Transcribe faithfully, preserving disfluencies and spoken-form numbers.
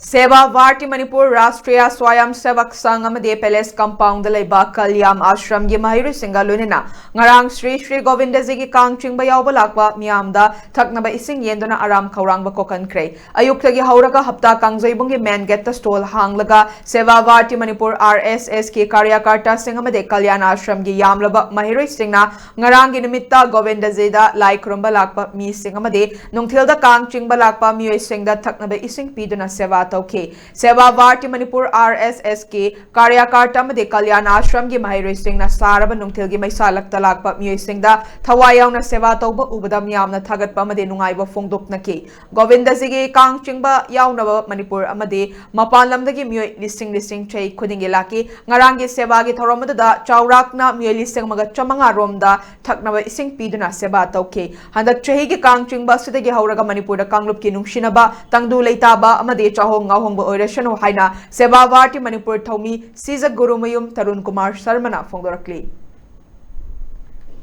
ꯁꯦꯕꯥ ꯚꯥꯔꯇꯤ ꯃꯅꯤꯄꯨꯔ ꯔꯥꯁꯇ꯭ꯔꯤꯌꯥ ꯁ꯭ꯋꯥꯌꯝ ꯁꯦꯕꯛ ꯁꯪ ꯑꯃꯗꯤ ꯄꯦꯂꯦꯁ ꯀꯝꯄꯥꯎꯟꯗ ꯂꯩꯕ ꯀꯜꯌꯥꯝ ꯑꯥꯁ꯭ꯔꯝꯒꯤ ꯃꯍꯩꯔꯣꯏꯁꯤꯡꯒ ꯂꯣꯏꯅꯅ ꯉꯔꯥꯡ ꯁ꯭ꯔꯤ ꯁ꯭ꯔꯤ ꯒꯣꯕꯤꯟꯗꯖꯤꯒꯤ ꯀꯥꯡ ꯆꯤꯡꯕ ꯌꯥꯎꯕ ꯂꯥꯛꯄ ꯃꯤꯌꯥꯝꯗ ꯊꯛꯅꯕ ꯏꯁꯤꯡ ꯌꯦꯟꯗꯨꯅ ꯑꯔꯥꯝ ꯈꯧꯔꯥꯡꯕ ꯀꯣꯛꯍꯟꯈ꯭ꯔꯦ꯫ ꯑꯌꯨꯛꯇꯒꯤ ꯍꯧꯔꯒ ꯍꯞꯇꯥ ꯀꯥꯡꯖꯩꯕꯨꯡꯒꯤ ꯃꯦꯟ ꯒꯦꯠꯇ ꯁ꯭ꯇꯣꯜ ꯍꯥꯡꯂꯒ ꯁꯦꯕꯥ ꯚꯥꯔꯇꯤ ꯃꯅꯤꯄꯨꯔ, ꯑꯥꯔ ꯑꯦꯁ ꯑꯦꯁ ꯀꯤ ꯀꯥꯔꯌꯥꯀꯔꯇꯥꯁꯤꯡ ꯑꯃꯗꯤ ꯀꯜꯌꯥꯟ ꯑꯥꯁ꯭ꯔꯝꯒꯤ ꯌꯥꯝꯂꯕ ꯃꯍꯩꯔꯣꯏꯁꯤꯡꯅ ꯉꯔꯥꯡꯒꯤ ꯅꯨꯃꯤꯠꯇ ꯒꯣꯕꯤꯟꯗꯖꯤꯗ ꯂꯥꯏ ꯈꯨꯔꯨꯝꯕ ꯂꯥꯛꯄ ꯃꯤꯁꯤꯡ ꯑꯃꯗꯤ ꯅꯨꯡꯊꯤꯜꯗ ꯀꯥꯡ ꯆꯤꯡꯕ ꯂꯥꯛꯄ ꯃꯤꯑꯣꯏꯁꯤꯡꯗ ꯊꯛꯅꯕ ꯏꯁꯤꯡ ꯄꯤꯗꯨꯅ ꯁꯦꯕꯥ ꯇꯧꯈꯤ꯫ ꯁꯦꯕꯥ ꯚꯥꯔꯇꯤ ꯃꯅꯤꯄꯨꯔ, ꯑꯥꯔ ꯑꯦꯁ ꯑꯦꯁ ꯀꯤ ꯀꯥꯔꯌꯥꯀꯔꯇꯥ ꯑꯃꯗꯤ ꯀꯜꯌꯥꯟ ꯑꯥꯁ꯭ꯔꯝꯒꯤ ꯃꯍꯩꯔꯣꯏꯁꯤꯡꯅ ꯁꯥꯔꯕ ꯅꯨꯡꯊꯤꯜꯒꯤ ꯃꯩꯁꯥ ꯂꯛꯇ ꯂꯥꯛꯄ ꯃꯤꯑꯣꯏꯁꯤꯡꯗ ꯊꯋꯥꯏ ꯌꯥꯎꯅ ꯁꯦꯕꯥ ꯇꯧꯕ ꯎꯕꯗ ꯃꯤꯌꯥꯝꯅ ꯊꯥꯒꯠꯄ ꯑꯃꯗꯤ ꯅꯨꯡꯉꯥꯏꯕ ꯐꯣꯡꯗꯣꯛꯅꯈꯤ꯫ ꯒꯣꯕꯤꯟꯗꯖꯤꯒꯤ ꯀꯥꯡ ꯆꯤꯡꯕ ꯌꯥꯎꯅꯕ ꯃꯅꯤꯄꯨꯔ ꯑꯃꯗꯤ ꯃꯄꯥꯟ ꯂꯝꯗꯒꯤ ꯃꯤꯑꯣꯏ ꯂꯤꯁꯤꯡ ꯂꯤꯁꯤꯡ ꯆꯍꯤ ꯈꯨꯗꯤꯡꯒꯤ ꯂꯥꯛꯈꯤ꯫ ꯉꯔꯥꯡꯒꯤ ꯁꯦꯕꯥꯒꯤ ꯊꯧꯔꯝ ꯑꯗꯨꯗ ꯆꯥꯎꯔꯥꯛꯅ ꯃꯤꯑꯣꯏ ꯂꯤꯁꯤꯡ ꯑꯃꯒ ꯆꯥꯃꯉꯥ ꯔꯣꯝꯗ ꯊꯛꯅꯕ ꯏꯁꯤꯡ ꯄꯤꯗꯨꯅ ꯁꯦꯕꯥ ꯇꯧꯈꯤ꯫ ꯍꯟꯗꯛ ꯆꯍꯤꯒꯤ ꯀꯥꯡ ꯆꯤꯡꯕ ꯑꯁꯤꯗꯒꯤ ꯍꯧꯔꯒ ꯃꯅꯤꯄꯨꯔꯗ ꯀꯥꯡꯂꯨꯞꯀꯤ ꯅꯨꯡꯁꯤꯅꯕ, ꯇꯪꯗꯨ ꯂꯩꯇꯥꯕ ꯑꯃꯗꯤ ꯆꯥꯍꯣꯡ ꯉꯥꯍꯣꯡꯕ ꯑꯣꯏꯔꯁꯅꯨ ꯍꯥꯏꯅ ꯁꯦꯕꯥ ꯚꯥꯔꯇꯤ ꯃꯅꯤꯄꯨꯔ ꯊꯧꯃꯤ ꯁꯤꯖ ꯒꯨꯔꯨꯃꯌꯨꯝ ꯇꯔꯨꯟ ꯀꯨꯃꯥꯔ ꯁꯔꯃꯅ ꯐꯣꯡꯗꯣꯔꯛꯂꯤ꯫